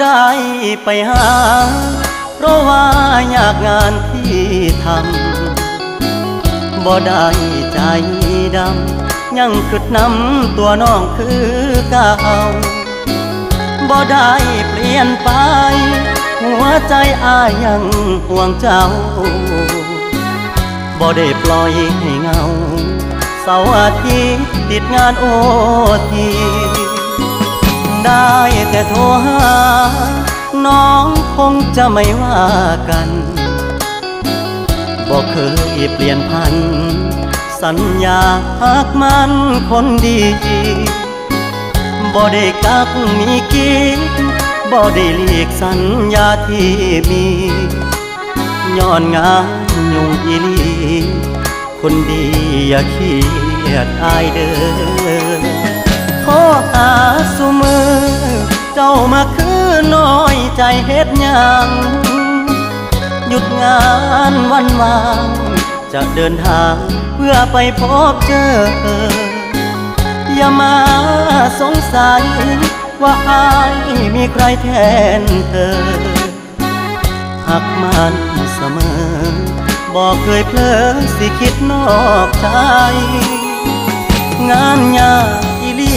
ໄດ້ໄປຫາ ເພາະວ່າຍາກງານທີ່ທຳ ບໍ່ໄດ້ໃຈດຳ ຍັງຄິດນຳຕົວນ້ອງຄືເກົ່າ ບໍ່ໄດ້ປ່ຽນໄປ ຫົວໃຈອ້າຍຍັງຫ່ວງເຈົ້າ ບໍ່ໄດ້ປ່ອຍໃຫ້ເຫງົາ ເສົາອາທິດຕິດງານໂອທີ ໄດ້ແຕ່ໂທຫາ ນ້ອງຄົງຈະໄມ່ວ່າກັນ ບໍ່ເຄີຍປ່ຽນຜັນ ສັນຍາຮັກໝັ້ນຄົນດີ ບໍ່ໄດ້ກັກມີກິດ ບໍ່ໄດ້ຫຼີກສັນຍາທີ່ມີ ຍ້ອນງານຫຍຸ້ງອີ່ຫຼີ ຄົນດີຢ່າຄຽດອ້າຍເດີ ໂທຫາຊຸມື້ ເຈົ້າມາຄືນ້ອຍໃຈເຮັດຫຍັງ ຢຸດງານວັນວ່າງ ຈະເດີນທາງເພື່ອໄປພົບເຈີ ຢ່າມາສົງໄສວ່າອ້າຍມີໃຄແທນເທີ ຮັກໝັ້ນສະເໝີ ບໍ່ເຄີຍເຜີຊິຄິດນອກໃຈ ງານຍາກອີ່ຫຼີ